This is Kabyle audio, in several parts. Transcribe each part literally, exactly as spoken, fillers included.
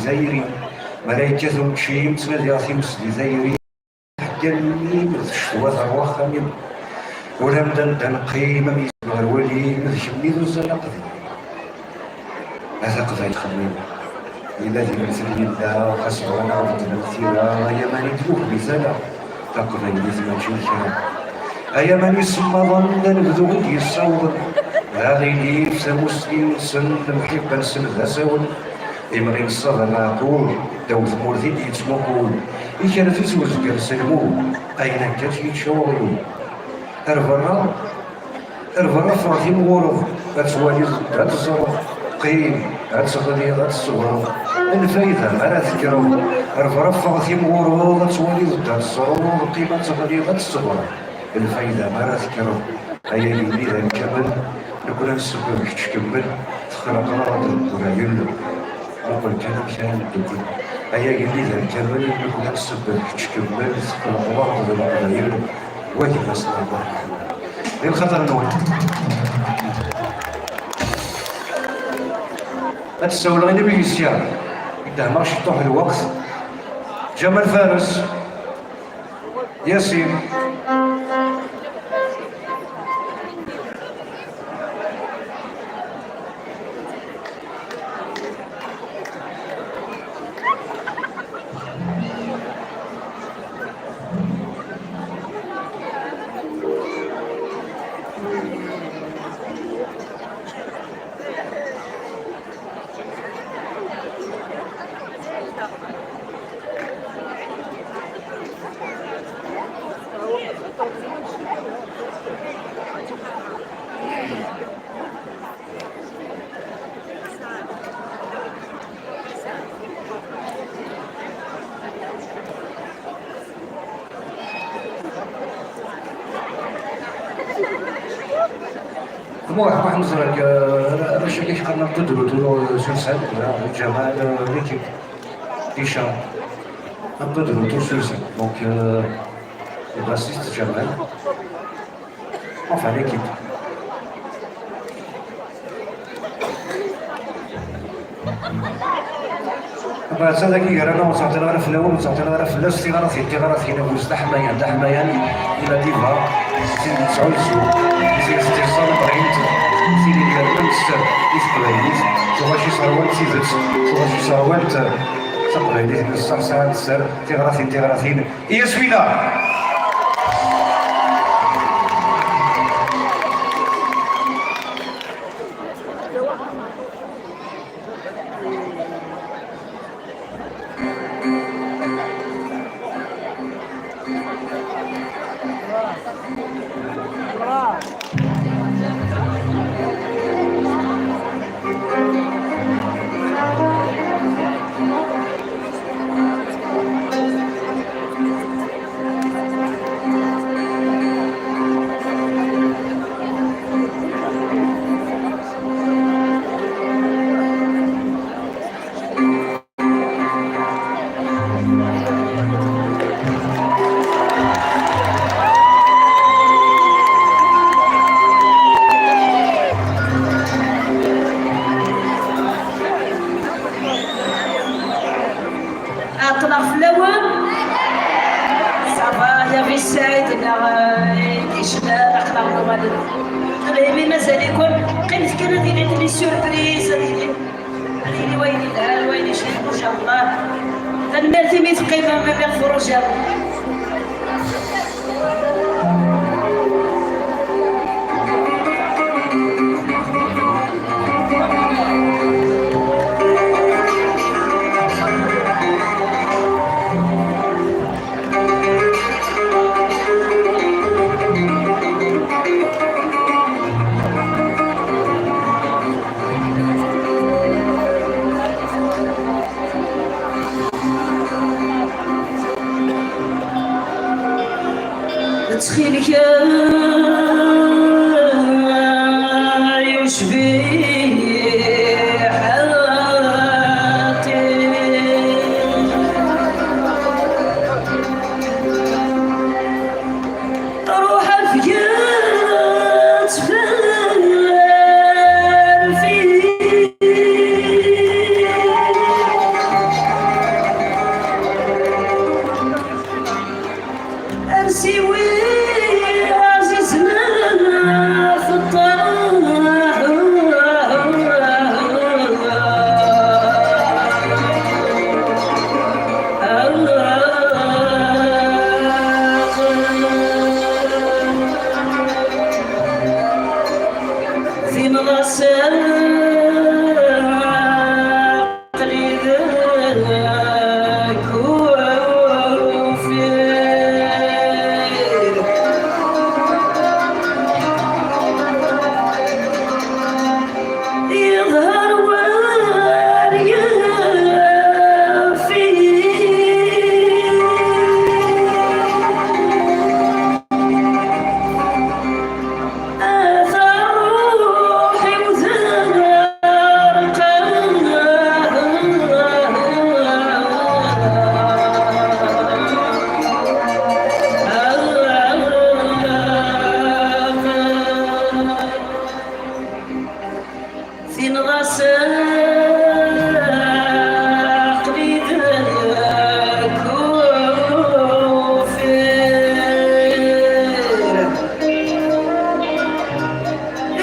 Tayri, mi ara yekkat umečči, ttnadiɣ times di tayri. Ḥeggan-nni d ccetwa terwa axxam-iw. Ur am d anda neqqim, am yisem ɣer walim, d kemmi d uzzal aqdim. A taqbayt xemmem, yella di lemtel yella, xas bɣan ad beddlen tira, ay aman i d-nuḥbi tala, taqbaylit mačči d kra. Ay aman isemmaḍen d anebdu i d-yessawḍen, d aɣilif tamusni-nsen, lemḥibba-nsen d asawen, imɣi nessaḍ amaɛqul, ddaw tmurt i d-yettmuqul, ikerref-itt uzger s lmul, ayen akka tt-yečča uɣyul. Ar berra, ar berra ffeɣ timɣureḍ, ad twaliḍ, ad teẓreḍ, qqim, ad teɣliḍ, ad tesseɣreḍ, lfayda mi ara tekkreḍ. Ar berra ffeɣ timɣureḍ, ad twaliḍ, ad teẓreḍ, qqim, ad teɣliḍ, ad tesseɣreḍ, lfayda mi ara tekkreḍ. Ay agellid amkamel, nekkni ad nsebbeb kečč kemmel, texlaqeḍ-aɣ-d leqbayel. Muqel kan amek ara neddukel. Ay agellid amkamel, nekkni ad nsebbeb kečč kemmel, texlaqeḍ-aɣ-d leqbayel. Wa gma-s n Rebbeḥ. Di lxaṭer-nwen. Ad d-ssawleɣ i lmizisyan. Dehmeɣ ciṭuḥ lweqt. Ǧamal Fares. Yasin. Bon, après, nous avons, euh, monsieur qui a un peu de retour sur scène, voilà, avec Jamal, euh, l'équipe. Déjà, un peu de retour sur scène. Donc, euh, le bassiste Jamal. Enfin, l'équipe. Abaɛsa dagi gar-aneɣ ur ttɛeṭṭileɣ ara fell-awen, ur ttɛeṭṭileɣ ara fell-as, tiɣratin, tiɣratin, abuz d aḥmayan, d aḥmayan, i la diva, sin n tesɛuzzu, sin n teẓẓal n tɣilt, sin n yernan sser i teqbaylit, tuɣac iṣerwan d tidet, tuɣac iṣerwan d taqbaylit n ṣṣeḥ sɛan sser, tiɣratin, tiɣratin, i aswina! Aql-aɣ fell-awen. Ça va, ya Bisaɛid, neɣ, eh, yecna, aql-aɣ nuɣal. Tebhim, mazal-iken. Qqimet kan, ad ilint les surprises, ad ilint. Ad yili wayen yelhan, wayen icebḥen, incallah. Tanemmirt imi teqqimem, merci Roger. Ttxil-k, ay ucbiḥ, ruḥ afgen ttberfi. أكوفير. يظهر وريا فيه. أثر روحي وزهر قلبي. Tin ɣas aql-i d akufir.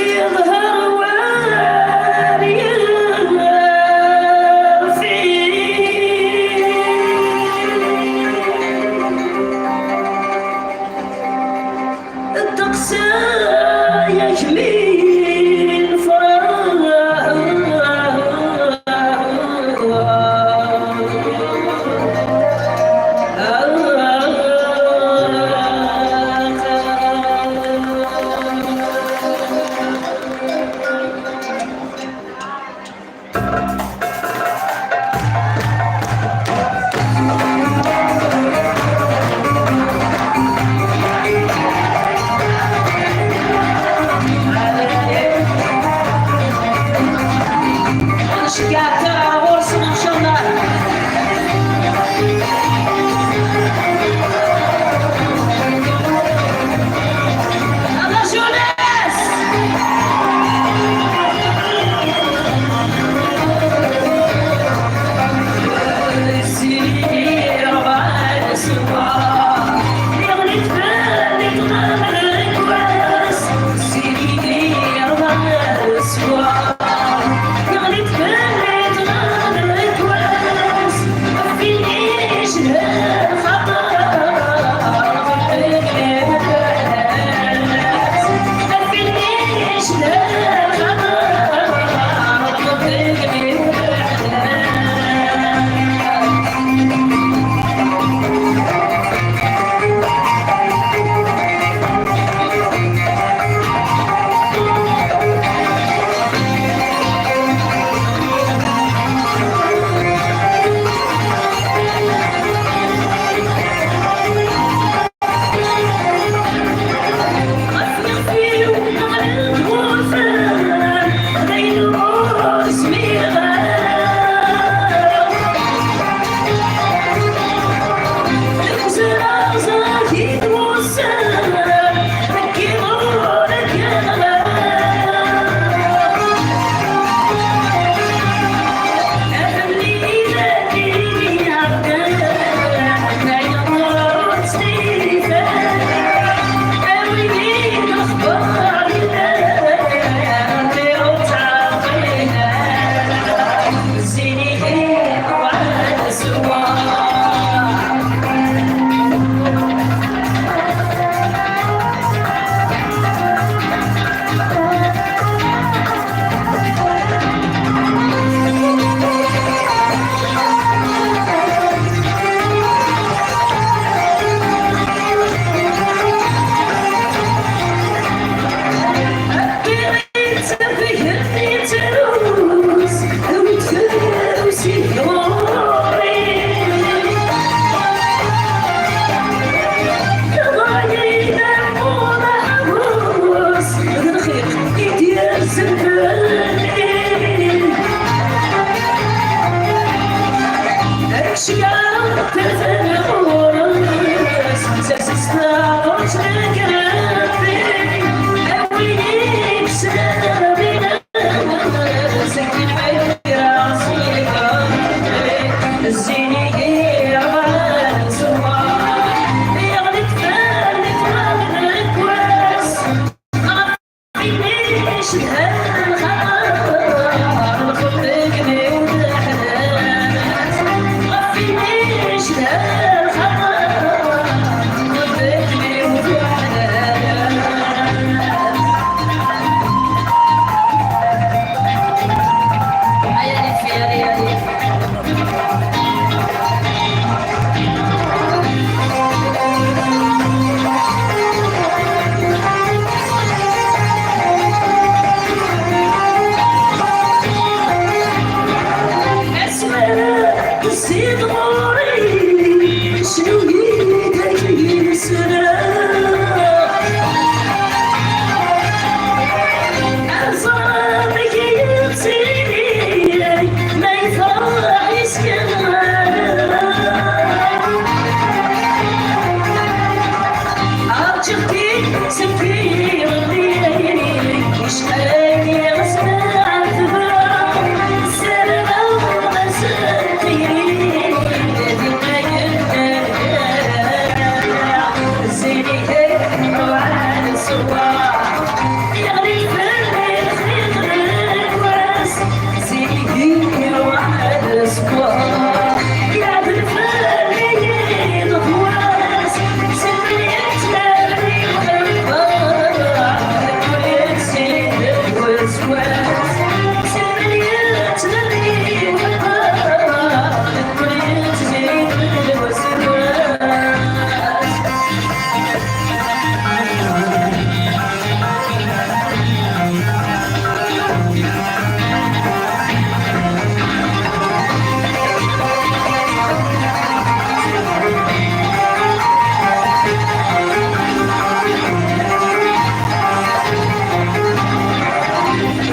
Yeḍher war yelfi. Ddeqs-aya kemm-in ferḥeɣ. Nceggeɛ tura ɣur-sen, ncallah. A la jeunesse! Si tɣuri, cnu-yi-d akken yesra. Aẓar amek i yettili, ma yefreḥ yeskan. Rǧiɣ-k-id seg iḍelli, acḥal i ɣ-sneɛtbeɣ, ssarameɣ ma s-tili, d ayen akken nerbeḥ. Zik-ik ruḥ ṣṣbeḥ, yeɣli fell-i lxiq n wass.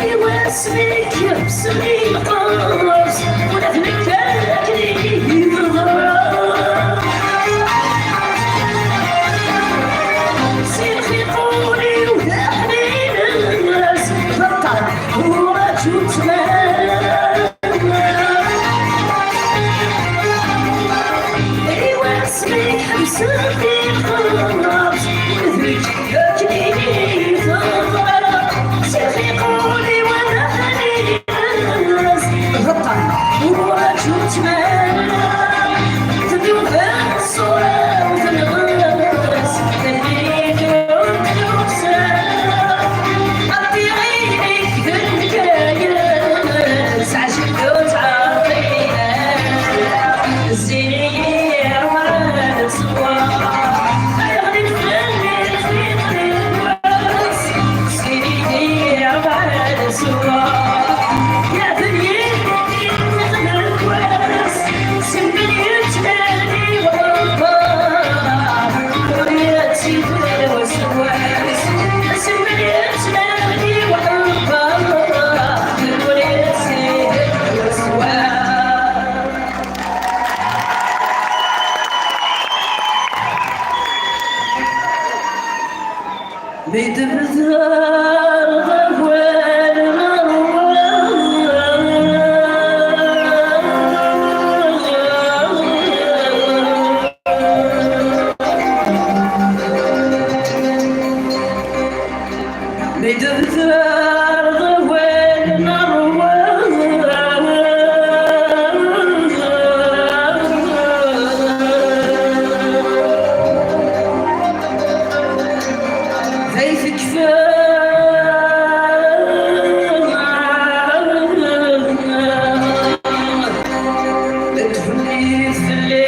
Iwasmi kebsen imeqqas, ula d nekk akken i yi-teḍra. Si lxiqul-iw d aḥnin-as, d aṭṭan ur aǧu ttmara. Iwasmi ḥebsen tiqrabt, ula d nekk akken i yi-teḍra. Si lxiqul-iw d aḥnin-as, d aṭṭan ur aǧu ttmara. Tduba ṣṣura-w tenɣes, tennit ur d-tusa. Aṭiɣi-nek d lkayel, sɛajel ur ttɛeṭṭil. Zzin-iyi ṛwan ṣṣwar, ayɣer i tfenni lxiq n wass? Zzin-iyi ṛwan ṣṣwar, ya dunya. Mi d-bder d awal n ṛṛwa. Mi d-bder d awal n ṛṛwa. Ay tekfa tfullit fell-i.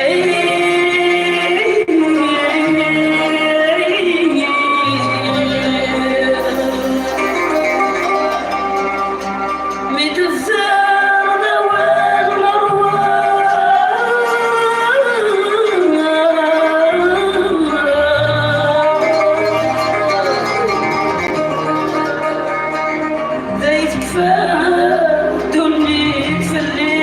Mi tebder d awal n ṛṛwa. Day tekfa ddunit fell-i.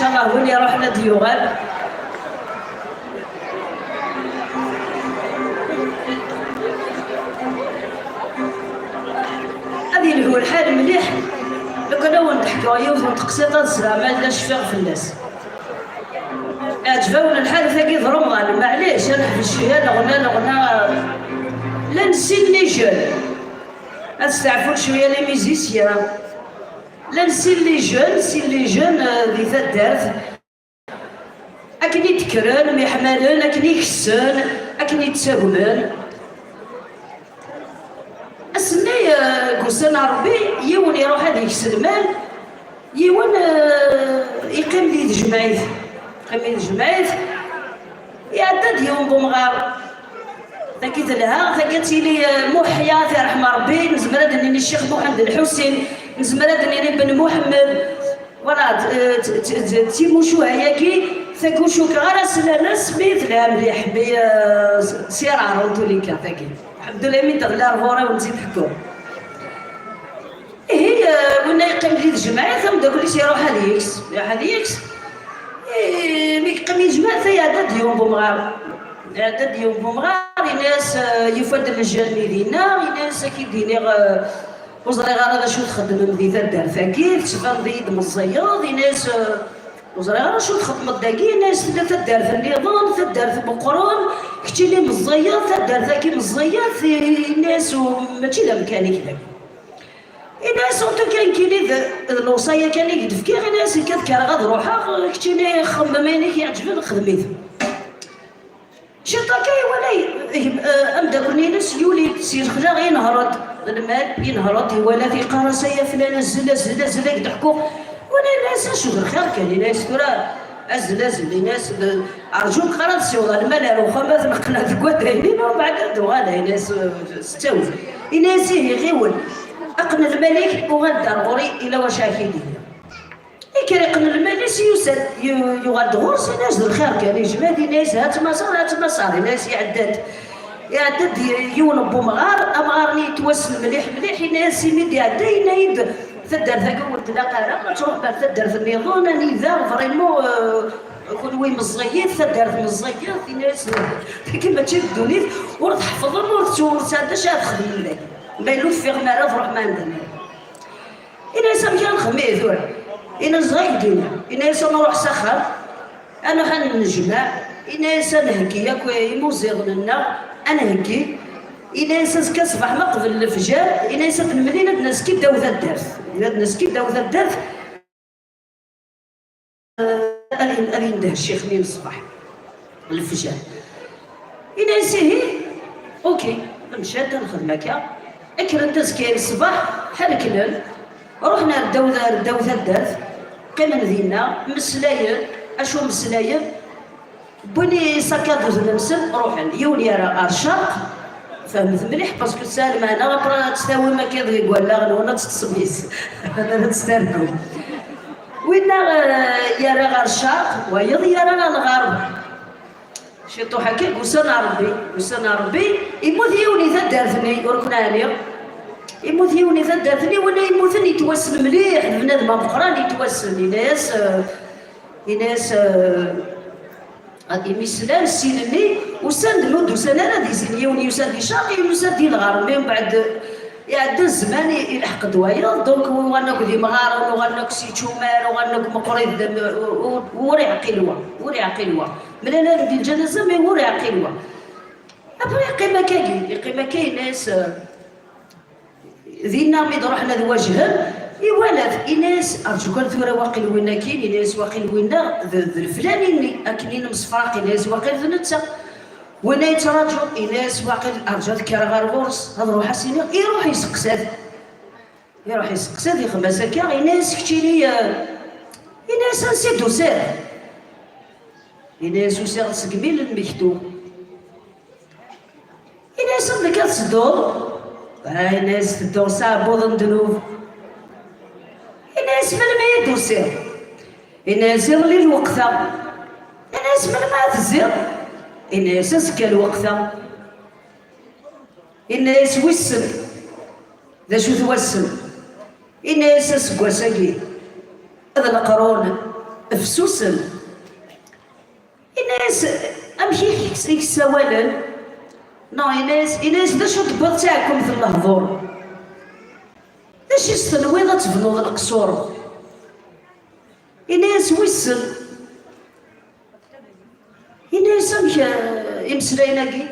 Ncallah win iruḥen ad d-yuɣal. Ad yelhu lḥal mliḥ. Lukan ad wen-d-ḥkuɣ yiwet n teqsiṭ ad sreɣ ma yella cfiɣ fell-as. Iɛǧeb-awen lḥal tagi d Remḍan, maɛlic, ad neḥbes cwiya leɣna, leɣna. Llan sin les jeunes. Ad steɛfun cwiya les musiciens. Llan sin les jeunes, sin les jeunes, euh, di taddart. Akken i d-kkren, myeḥmalen, akken i kessen, akken i ttagmen. Ass-nni, eh, deg ussan n Ṛebbi, yiwen iṛuḥ ad ikes lmal, yiwen, eh, iqqim di tejmaɛit. Iqqim di tejmaɛit, iɛedda-d yiwen n umɣar. Tagi telha, tagi ad tili, eh, Muḥya, ad t-iṛḥem Ṛebbi, nezmer ad d-nini Ccix Muḥend Lḥusin, nezmer ad d-nini Ben Muḥemmed. Voilà, d, d, d, d, d timucuha-agi, Tagi ur cukkeɣ ara slan-as mi telha mliḥ, mi, eh, s-, s yarɛer en tous les cas tagi. Lḥemdullah mi d-teɣli ar ɣur-i ur tt-id-ḥekkuɣ. Ihi, eh, winna yeqqim di tejmaɛt, ameddakel-is iruḥ ad yeks, iruḥ ad yeks. Eh, mi yeqqim di tejmaɛt, iɛedda-d yiwen n umɣar. Iɛedda-d yiwen n umɣar, ini-as, eh, yufa-d lejal-nni dinna, ini-as, "Ad k-id-iniɣ, eh, ur ẓriɣ ara d acu txeddmem di taddart-agi, tettbaneḍ-iyi-d meẓẓiyeḍ." Ini-as, eh, "Ur ẓriɣ ara acu txeddmeḍ dagi." Ini-as, "Tella taddart nniḍen, taddart meqqren, keččini meẓẓiyeḍ, taddart-agi meẓẓiyet." Ini-as, "U mačči d amkan-ik dagi." Ini-as, "En tout cas, nekkini d, d lewṣaya kan i k-d-fkiɣ." Ini-as, "Nekk ad kkreɣ ad ruḥeɣ, keččini xemmem ayen i k-iɛeǧben, xdem-it." Ciṭ akka iwala, eh, ameddakel-ines yuli-d si lexla, inehṛ-d lmal, inehṛ-d, iwala-t, iqqar-as, "Ay aflan, azzel, azzel, azzel, ad k-d-ḥkuɣ." Wala, ini-as, "Acu d lxir kan?" Ini-as, "Tura azzel, azzel." Ini-as, "Rǧu, qqar ad siweḍ lmal ar uxxam, ad neqqen deg wadaynin, umbeɛd ad d-uɣaleɣ." Ini-as, "S ttawil." Ini-as, "Ihi ɣiwel, qqen lmal-ik, uɣal-d ar ɣur-i, ila wacu ara k-id-iniɣ." Ikker iqqen lmal-is, yusa-d, yu-, yuɣal-d ɣur-s, ini-as, "D lxir kan, yejma-d." Ini-as, "Hat ma ṣar, hat ma ṣar." Ini-as, iɛedda-d. Iɛedda-d yiwen n umɣar, amɣar-nni yettwassen mliḥ, mliḥ, ini-as, imi d-iɛedda, yenna-yi-d, "Taddart-agi ur tlaq ara, ad truḥem ar taddart nniḍen, anida vraiment, eh, kunwi meẓẓiyit, taddart meẓẓiyet." Ini-as, "Tagi mačči d ddunit, ur tḥeffḍem, ur tettu-, ur tesɛam d acu ara txedmem dagi. Ma yella ur teffiɣem ara, truḥem anda nniḍen." Ini-as, "Amek ara nxemmem ihi tura?" Ini-as, "Ẓra-k-d ini." Ini-as, "Ad nruḥ s axxam, ad nruḥ ad nennejmaɛ." Ini-as, "Ad nheggi akk imuziɣen-nneɣ, ad nheggi." Ini-as, "Azekka ṣṣbeḥ ma qbel lefjer," ini-as, "ad nemlil, ad d-naski ddaw taddart. Ad naski ddaw taddart, eh, ad in-, ad indeh ccix-nni n ṣṣbeḥ, lefjer." Ini-as, "Ihi, ok, mcat ad nexdem akka." Kkren-d azekka ṣṣbeḥ, ḥerklen, ruḥen ar ddaw, ar ddaw taddart, qqimen dinna, mmeslayen, acu mmeslayen, wwin isakiḍen-nsen, ruḥen. Yiwen yerra ɣer ccerq, fehmet mliḥ, parce que tesɛa lmeɛna, après ad tt-tawim akka deg wallaɣ-nwen, ad teṭṭsem yis-s, ad tt-tergum. Winna, eh, yerra ɣer ccerq, wayeḍ yerra ɣer lɣerb. Ciṭuḥ akka, deg ussan n Ṛebbi, deg ussan n Ṛebbi, immut yiwen i taddart-nni, ur ken-ɛniɣ. Immut yiwen i taddart-nni, wala immuten yettwassen mliḥ, d bnadem ameqqran yettwassen, yenna-yas, eh, yenna-yas, eh, imi slan sin-nni, usan-d, ur d-usan ara di sin, yiwen yusa-d di ccerq, yiwen yusa-d di lɣerb, mi mbeɛd iɛedda zzman i, ilḥeq-d wayeḍ, donc uɣalen akk d imɣaren, uɣalen akk s ičumar, uɣalen akk meqqrit, d am-, u-, u-, ur iɛqil wa, ur iɛqil wa. Mlalen di lǧanaza, mais ur iɛqil wa. Après, yeqqim akkagi, yeqqim akka, yenna-yas, eh, dinna mi d-ruḥen ad wajhen, iwala-t, yenna-yas, "Rǧu kan tura, waqil winna akkin," yenna-yas, "waqil winna d, d leflani-nni, akken i nemsefraq," yenna-yas, "waqil d netta." Winna yettraǧu, yenna-yas, "Waqil rǧu ad kkreɣ ɣer ɣur-s, ad ruḥ ad s-iniɣ." Iruḥ iseqsa-t. Iruḥ iseqsa-t, ixemmem-as akka, yenna-yas, "Keččini, eh," yenna-yas, "ansi d-tusiḍ?" Yenna-yas, "Usiɣ-d seg mil n Mektu." Yenna-yas, "Anda akka tettedduḍ?" "Ah," yenna-yas, "tedduɣ s aɛebbuḍ n ddnub." Yenna-yas, "Melmi i d-tusiḍ?" Yenna-yas, "Iḍelli lweqt-a." Yenna-yas, "Melmi ara tezziḍ?" Yenna-yas, "Azekka lweqt-a." Yenna-yas, "Wissen d acu-t wass-n?" Yenna-yas, "Aseggas-agi d leqrun fessusen." Yenna-yas, "Amek i k-, i k-ssawalen?" Non, yenna-yas, yenna-yas, "D acu tewwiḍ d taɛkemt n lehdur? D acu i s-tenwiḍ ad tebnuḍ leqṣur?" Yenna-yas, "Wissen." Yenna-yas, "Amek, eh, imeslayen-agi?"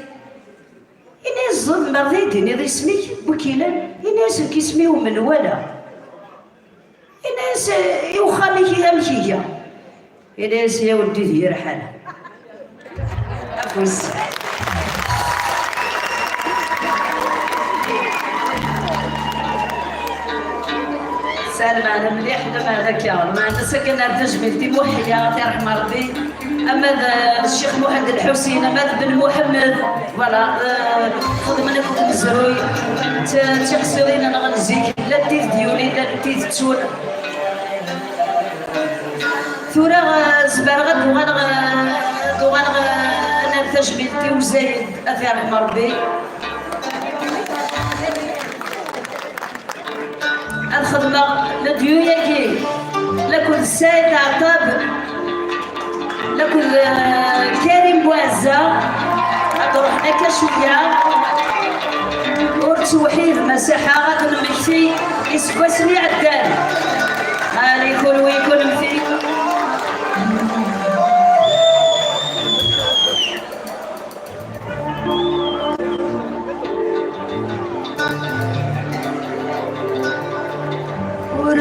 Yenna-yas, "Tzemreḍ ad yi-d-tiniḍ isem-ik, wi k-ilan?" Yenna-yas, "Nekk isem-iw Menwala." Yenna-yas, "I uxxam-ik amek iga?" Yenna-yas, "Ya weddi d yir ḥal." Afus. Tesɛa lmeɛna mliḥ, lameɛna akka. Lmeɛna-s akken ar tajmilt i Muḥya, ad t-iṛḥem Ṛebbi. Ama d, eh, Ccix Muḥend Lḥusin, ama d Ben Muḥemmed. Voilà, eh, xedmen akked umezruy. D, d tiqsiḍin-nneɣ n zik, llant tid d-yulin, llant tid d-ttun. Tura, eh, zemreɣ ad uɣaleɣ, eh, ad uɣaleɣ, eh, ad nerr tajmilt i uzayed, ad t-yerḥem Rebbi. Ad xedmeɣ le duo-agi, lakked Saïd Ɛeṭṭab, lakked, eh, Karim Bouazza. Ad ruḥen akka cwiya. Ur ttewḥidem a Saḥa, ad nemmekti iseggasen iɛeddan. Ali kunwi kunemti. Ur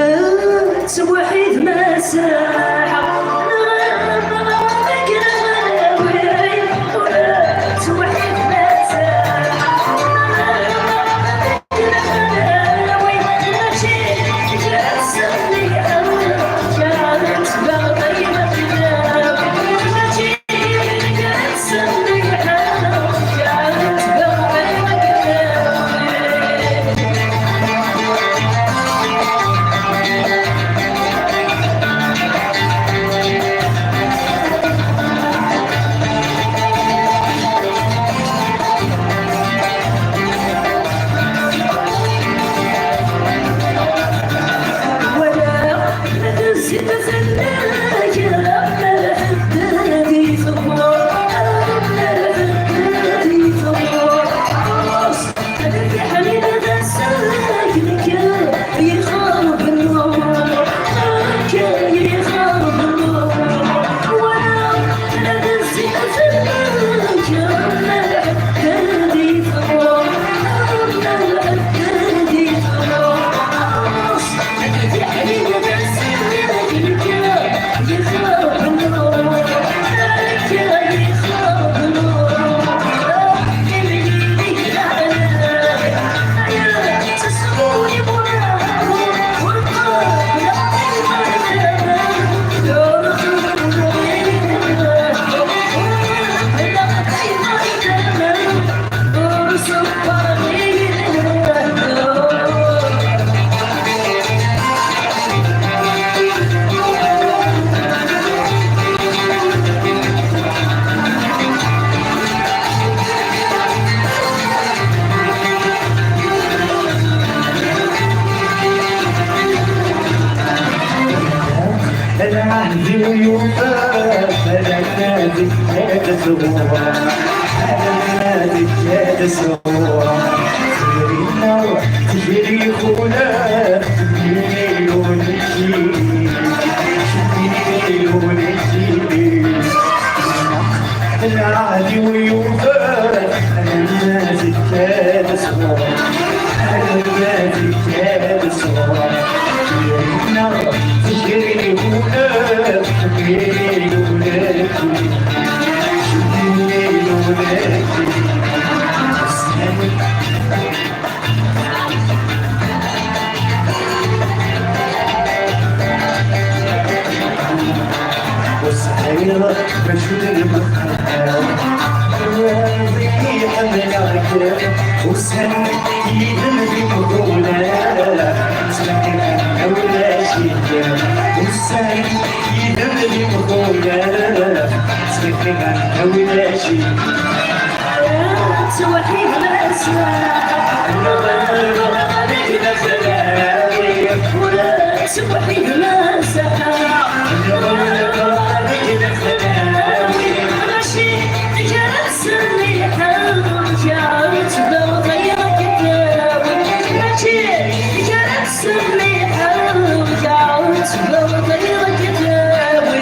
ttewḥidem a Saḥa. العهد يوفى، فلا نادي هذا الزوار، فلا نادي هذا الزوار. تجري النار، تجري خونا، تجري لونك، تجري لونك. العهد يوفى، أنا ما زلت هذا الصغار، أنا ما زلت هذا الصغار. النار تجري هنا، تجري هناك، تجري هناك. وصحيح مجهود المخرج، الذي يحمل عكاك وسن يدم في مقولة. سكن أولاشي وسن يدم في مقولة. سكن أولاشي. توحيد ما سمع. توحيد ما سمع. ماشي كانت سميحة، رجعت بغيرك تداوي. ماشي كانت سميحة، رجعت بغيرك تداوي.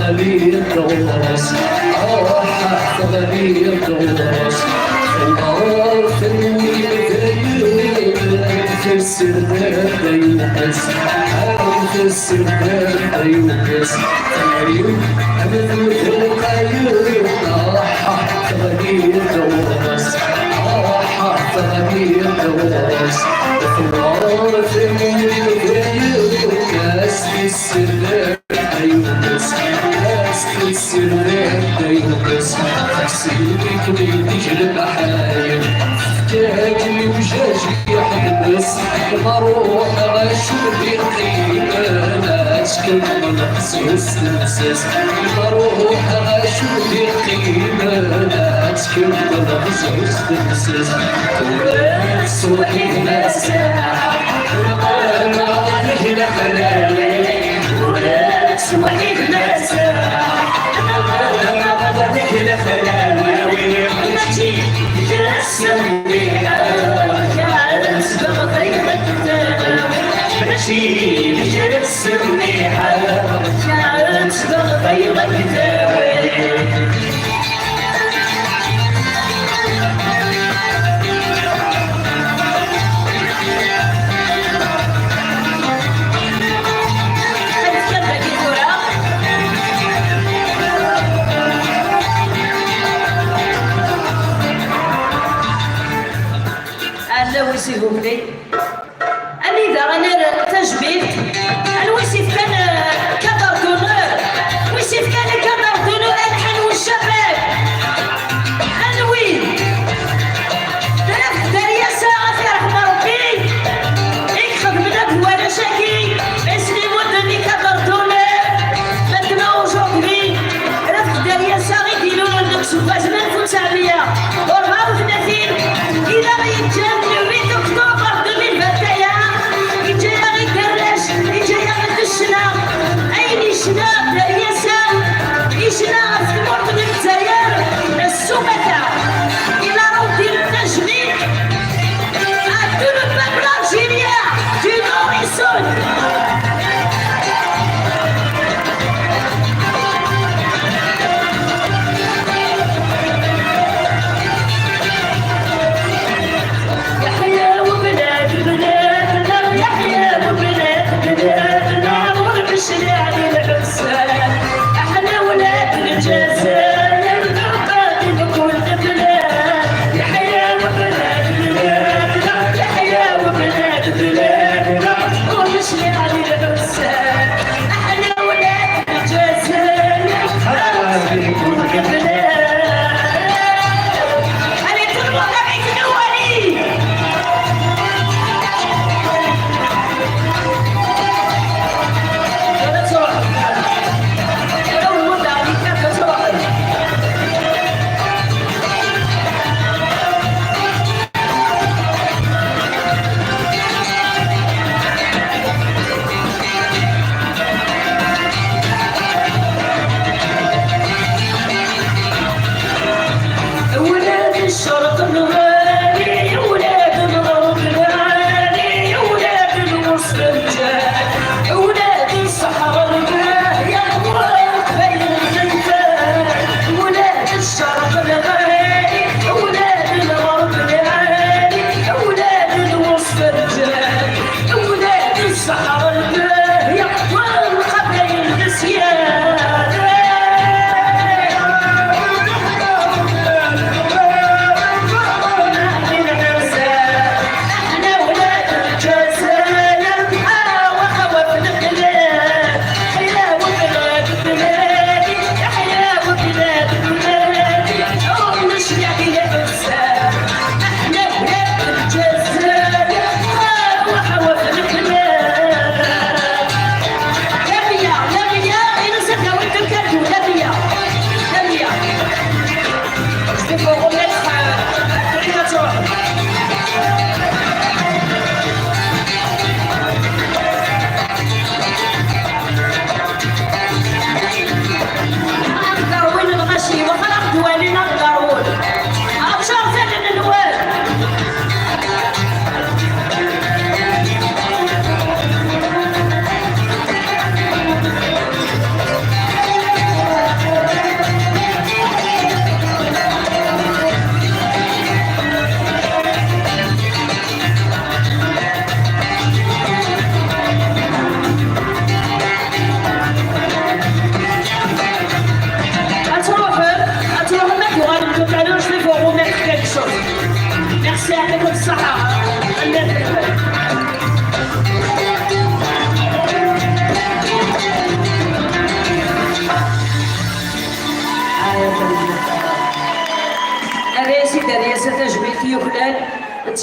Teɣli ɣur-s, ah, teɣli ɣur-s, tenɣer tenwim dayen, tessirder ayukes, ah, tessirder ayukes, teɣli am tmut lqayel, ah, teɣli ɣur-s, ah, teɣli ɣur-s, tenɣer tenwim dayen, tessirder ayukes, as tessirder ayukes, tessirder-ikem-id deg lbaḥayem, tefka-kem i ujajiḥ. Tmes lmaruḥ acu d-iqqimen, ad tkemmel ɣezzus temses. Lmaruḥ acu d-iqqimen, ad tkemmel ɣezzus temses. Tura tettwaḥid massa, lqameɣ deg lexlal. Tura tettwaḥid massa, lqameɣ deg lexlal. Mačči d kra semmiḥ, ad tbeɣ ayen akk-tawi. Mačči d kra semmiḥ, ad tbeɣ ayen akk-tawi. Ad teffer dagi tura. Ɛellaw, s'il vous plaît. Anida ad nerr tajmilt? Anwa i s-ifkan, euh, cadre d'honneur? Wi s-ifkan cadre d'honneur? Alḥan Wucca,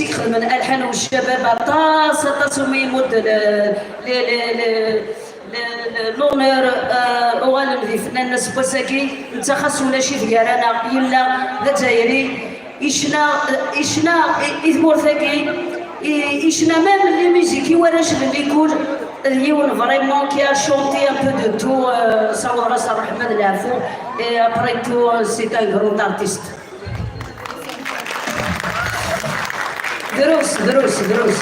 i ixedmen alḥan u ccabab aṭas, aṭas umi imudd le, le, le, le, le, le, l'honneur, euh, uɣalen d ifennanen aseggas-agi, netta xas ulac-it gar-aneɣ, yella d azzayri, icna, icna i, i tmurt-agi, i, icna même les musiques i warrac n l'école, d yiwen vraiment qui a chanté un peu de tout, euh, ssawḍeɣ-as ṛṛeḥma d leɛfu, et après tout, euh, c'est un grand artiste. Drus, drus, drus.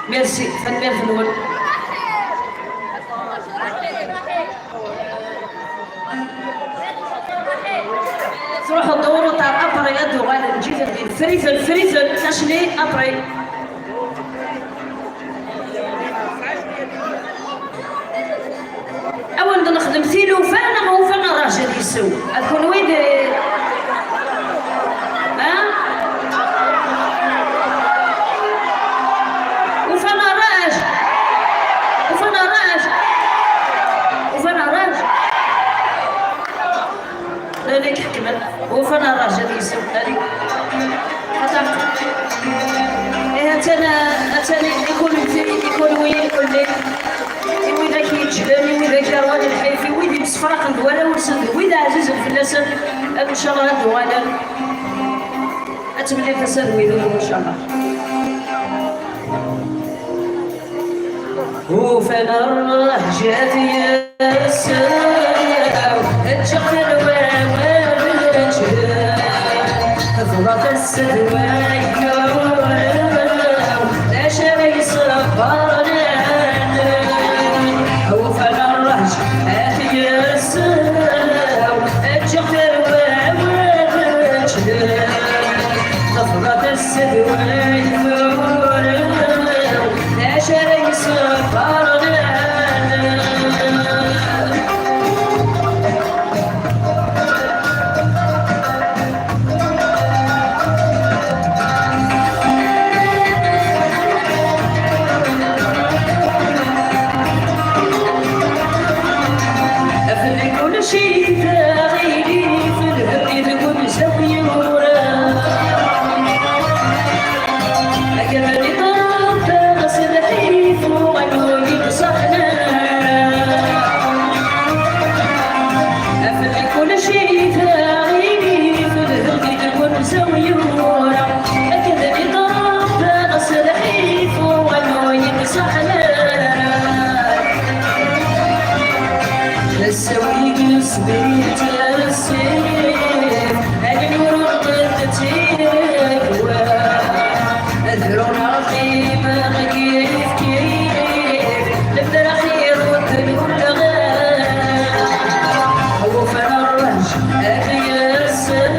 Merci, tanemmirt-nwen. Truḥeḍ d awruṭar, après ad d-uɣalen, ǧǧet-ten din, frit-ten, frit-ten, tacni, après. Ad wen-d-nexdem tilufa neɣ ufan ṛṛaj ad yessew? Ad kunwi d, ha? Ufan ṛṛaj! Ufan ṛṛaj! Ufan ṛṛaj! Llan i iḥekmen, ufan ṛṛaj ad yessew. Atan. Eh, atan, atan i kunwi, i kunwi, i kunwi. I widak yeǧǧden, i widak yerwan lḥif, i wid yemsefraqen d warraw-nsen, d wid ɛzizen fell-asen, ad ncallah ad d-uɣalen. Ad temlil tasa d wid-nwen, ncallah. Ufan ṛṛeḥǧat yes-sen, ǧǧeɣ-ten wawal ǧǧen. Tebḍa tasa d wayyur, d acu ara yesbren? Ufan ṛṛeḥǧat yes-sen, ǧǧeɣ-ten wawal ǧǧen. Tebḍa tasa d wayyur, d acu ara yesbren? Ɣef lkul cidaɣ ilif lhemm i deg umzaw yura. Akad-nni ṭṭerḍeɣ s lḥif uɣal ur yi-d-ṣaḥen ara. Ɣef lkul cidaɣ ilif lhemm i deg umzaw yura. Akad-nni ṭṭerḍeɣ s lḥif uɣal ur yi-d-ṣaḥen ara. Asawi yesbit asif, ad nurur d tirwa. Ad runeɣ qimeɣ kif kif, lemmer axir ur d-nulleɣ. Awfan ṛṛeḥj ad yasseɣ,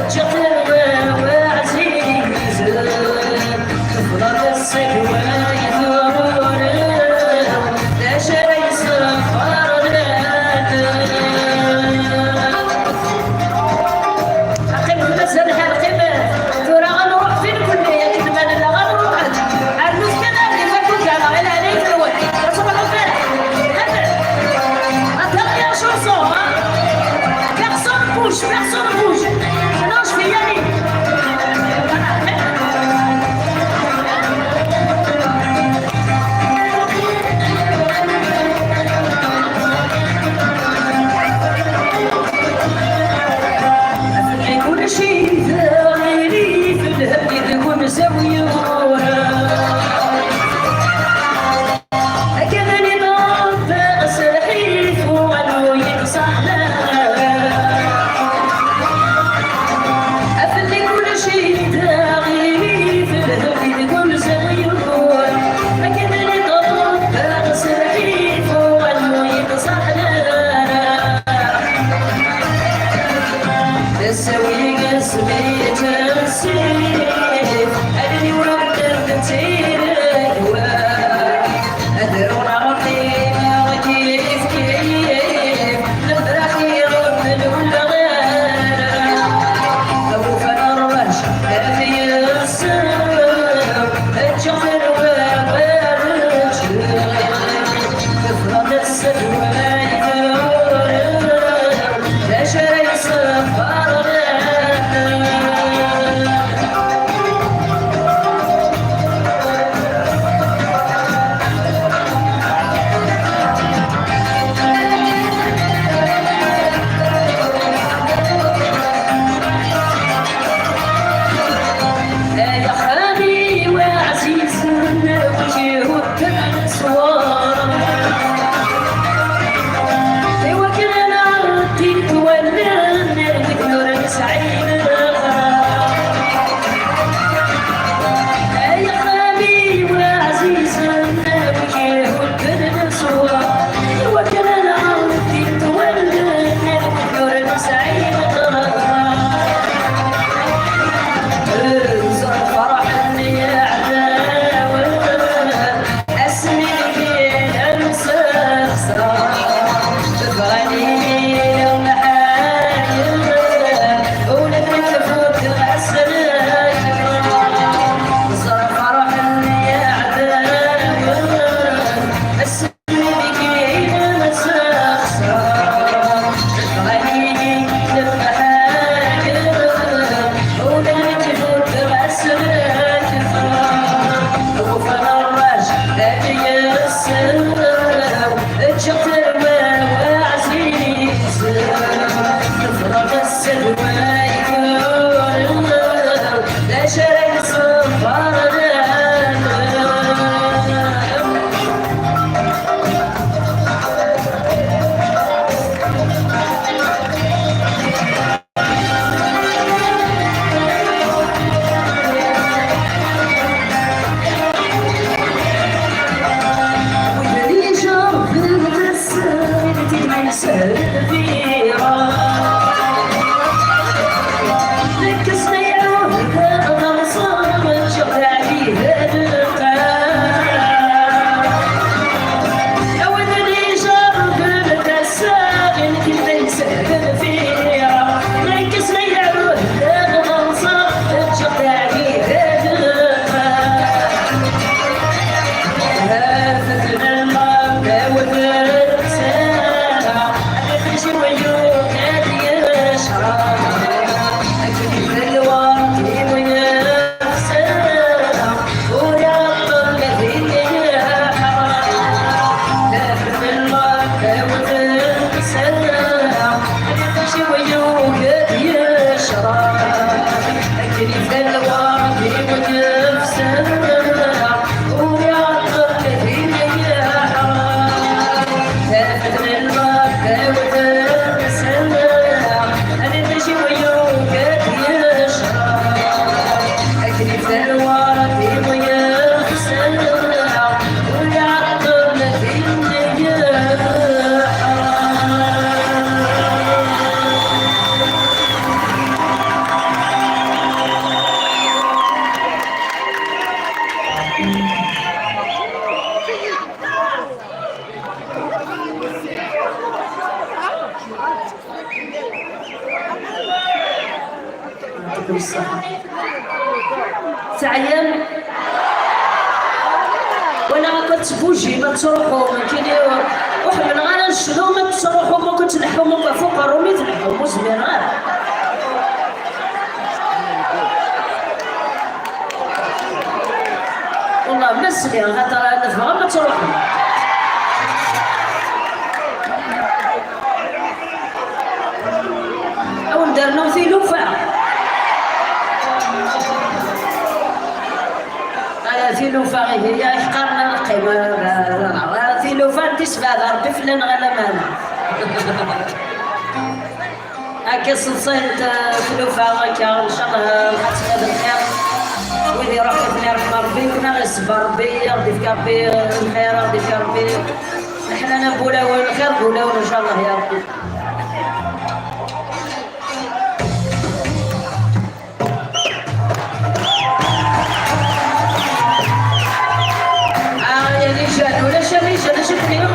ǧǧeɣ tarwa ɛzizen. Tefḍa tasa-k way tɣuri, d acu ara yesxerxer lɛadel? Qqimet mazal lḥal, qqimet. Tura ad nruḥ fin kulli, akken ma nella ad nruḥ. Rnut kan ar di Makuda, neɣ i leɛnaya-nwen. Ad truḥem fell-as. Attends, la dernière chanson, hein. Personne bouge, personne bouge. Sinon, je vais y aller. Kulci d aɣilif, lhemm i deg umzaw yura. Akka d niḍen taɣesrḥit, uɣal ur yi-d-ṣaḥla. Afell-i kulci d aɣilif, lhemm i deg umzaw yura. Akka d niḍen taɣesrḥit, uɣal ur yi-d-ṣaḥla. Asawi asmi yettɛeṣṣif, allen-iw rewlent d tiregwa. Ad ruɣ neɣ qqimeɣ kif kif, lemmer axir ur d-nulleɣ ara. Awfan ṛṛeḥj ad yasseɣ, ǧǧeɣ tarwa werǧeɣ. Tefḍa tasa-k way tɣuri, يعطيكم الصحة. تعيم. ولا كنت بوجي ما تروحوا، ما كاين. وحمل غير نشدو ما تروحوا، ما كنت نحو ما فوق الرومي تنحو مزمن غير. والله ما سمع، خاطر أنا فغا ما تروحوا. أو ندرنو ثيلوفة. على ثيلوفة هي يحقرنا القيمة. ثيلوفة تسبع ربي فلان غلا مانا. هكا صلصيت ثيلوفة هكا، إن شاء الله نخاتم هذا الخير. ويلي روح كيف يرحم ربي، كنا غير الصبر ربي، غادي يفك ربي الخير، غادي يفك ربي. نحن أنا بولاوي الخير، بولاوي إن شاء الله يا ربي. آه، يا رجال، ولا شي رجال، شي كبير.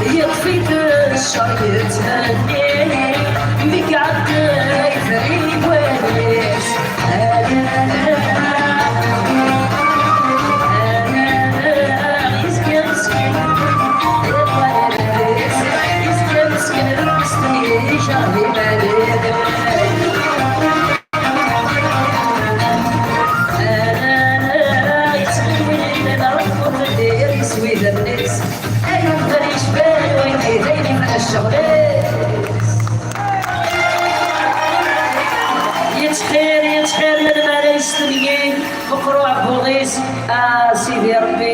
Yeṭṭef-it ccer yetthenni, mi iɛedda yefri wawal-is. Yezga meskin, yezga meskin, yettnejjar di Mali. Yettxir, yettxir, melmi ara yestenyi meqruɛ buḍ-is, a Sidi Rebbi,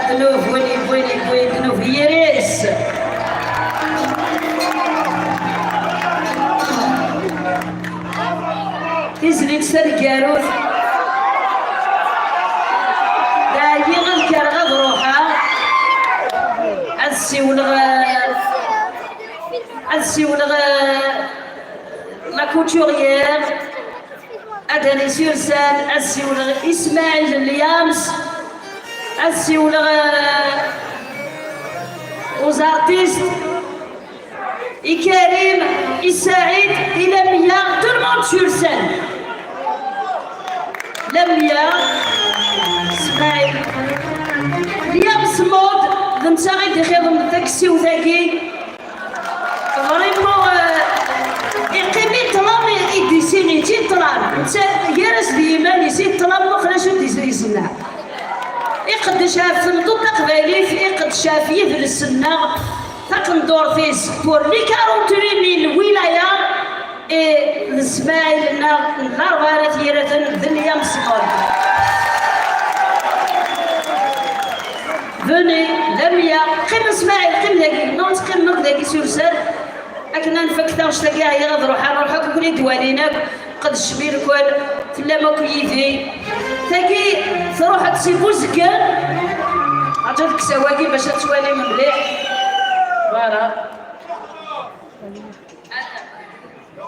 ddnub, win yewwin, yewwi ddnub yir-is. Tizlit taneggarut. Dayi ad kkreɣ ad ruḥeɣ. Ad siwleɣ, ad siwleɣ, eh, la couturière. Ad d-anis yursan, ad siwleɣ Ismaïl Liams. Ad siwleɣ, eh, aux artistes. I Karim, i Saɛid, i Lamia, tout le monde sur scène. Lamia, Smaɛil. Liam Smod, d netta i d-ixeḍen taksiwt-agi. Vraiment, euh, iqqim i ṭṭlam, i d-isini, i ṭṭlam. Netta gar-as d yiman-is, i ṭṭlam, muqel acu d-is-, isenna. Iqeddec ɣef tmeṭṭut taqbaylit, iqeddec ɣef yidles-nneɣ. Taqendurt-is pour les quarante-huit mille wilaya, et d Smaɛil-nneɣ n Larebɛa n At Yiraten d Liam Smod. Venez, Lamia, qqim a Smaɛil, qqim dagi, non, teqqimem akk dagi sur scène. Akken ad nfak taɣect-agi, ɛyiɣ ad ruḥeɣ, ruḥ akk, ur ken-id-walin akk. Qedcem irkel, tellam akk yid-i. Tagi truḥ-d si Buzeggan. Aǧu deg usawal-agi bac ad twalim mliḥ. Voilà.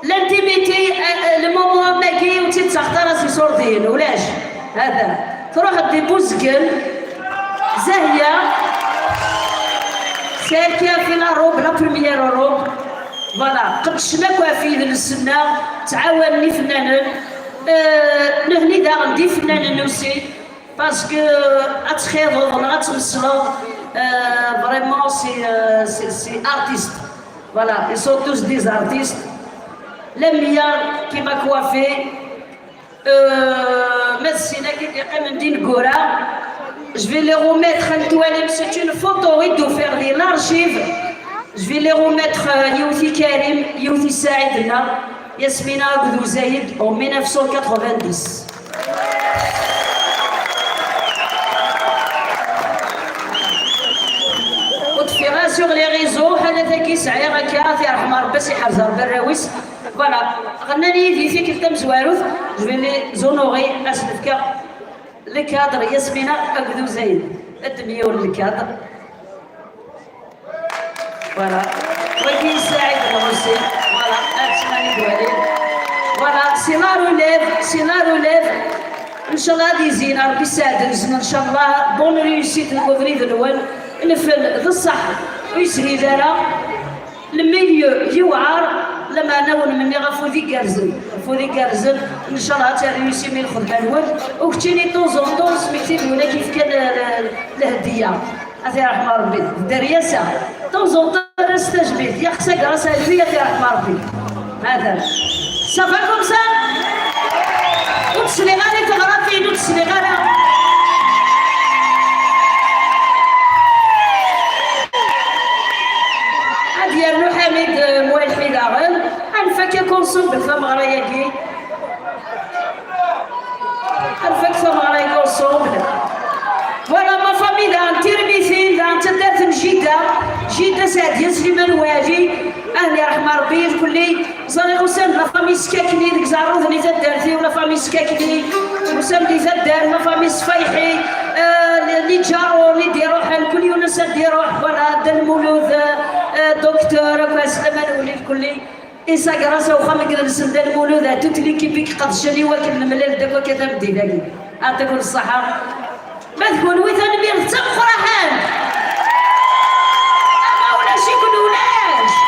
L'intimité, euh, euh, le moment-agi ur tt-id-ttaɣet ara s iṣurdiyen, ulac. Hada. Truḥ-d di Buzeggan, Zahya, c'est elle qui a fait la robe, la première robe. Voilà, qeddcen akk ɣef yidles-nneɣ, ttɛawanen ifennanen. Euh, nehni daɣen d ifennanen aussi, parce que ad txiḍeḍ neɣ ad tmesleḍ, euh, vraiment, c'est, euh, c'est, c'est artiste. Voilà, ils sont tous des artistes. Lamia qui m'a coiffé. Euh, ma d sin-agi d-yeqqimen d ineggura. Je vais les remettre, ad twalim, c'est une photo i d-ufiɣ di l'archive. Je vais les remettre, euh, yiwet i Karim, yiwet i Saɛid-nneɣ, Yasmina akked Uzayed, en mille neuf cent quatre-vingt-dix. Ur d-ffiɣ ara sur les réseaux, ḥala tagi sɛiɣ akka, ad t-yerḥem Rebbi, ad s-iḥrez Rebbi arraw-is. Voilà, ɣennan yid-i tikkelt tamezwarut, je vais les honorer, ad s-d-fkeɣ le cadre, Yasmina akked Uzayed. Ad d-myawel le cadre. Voilà. Wagi Saɛid Lɣusi. Voilà, ad ttmani dwali. Voilà, c'est la relève, c'est la relève. Ncallah ad izin Rebbi sseɛd-nsen, ncallah. Bonne réussite deg ubrid-nwen. Nfel d ṣṣeḥ, ur yeshil ara. Le milieu yewɛer, lameɛna ur nmenni ɣef wid igerrzen. Ɣef wid igerrzen, ncallah ad terruysim i lxedma-nwen. U keččini, de temps en temps, smekti-d win akka yefkan, eh, lehdiya. Ad t-yerḥem Rebbi. D dderya-s. De temps en temps, err-as tajmilt. Yaqsa ger-as alfi, ad t-yerḥem Rebbi. Hada. Ça va comme ça? Ur d-sliɣ ara i teɣratin, ur d-sliɣ ara. Ad yernu Ḥamid, euh, Akka ensemble tameɣra-agi. Perfect tameɣra-agi ensemble. Voilà, ma famille daɣen tirmitin, daɣen d taddart n Jidda, Jidda Seɛdiya Sliman Wali, ahli ṛeḥma Ṛebbi lkulli. Ẓriɣ usan-d la famille Skakni deg Iẓerruden i taddart-iw, la famille Skakni, usan-d i taddart, la famille Sfayḥi, euh, les, les Jaro, les d-iruḥen, kul yiwen ad d-iruḥ, voilà, Dda Lmulud, euh, docteur, akk aslaman wali lkulli. Isager-as uxxam deg d-nsen Dda Lmulud, a toute l'équipe i iqedcen i wakken nemlal-d akk akka tameddit-agi. Ɛṭikum ṣṣeḥḥa. Ma d kunwi, tanemmirt d tameqqrant. Ma ulac-iken ulac.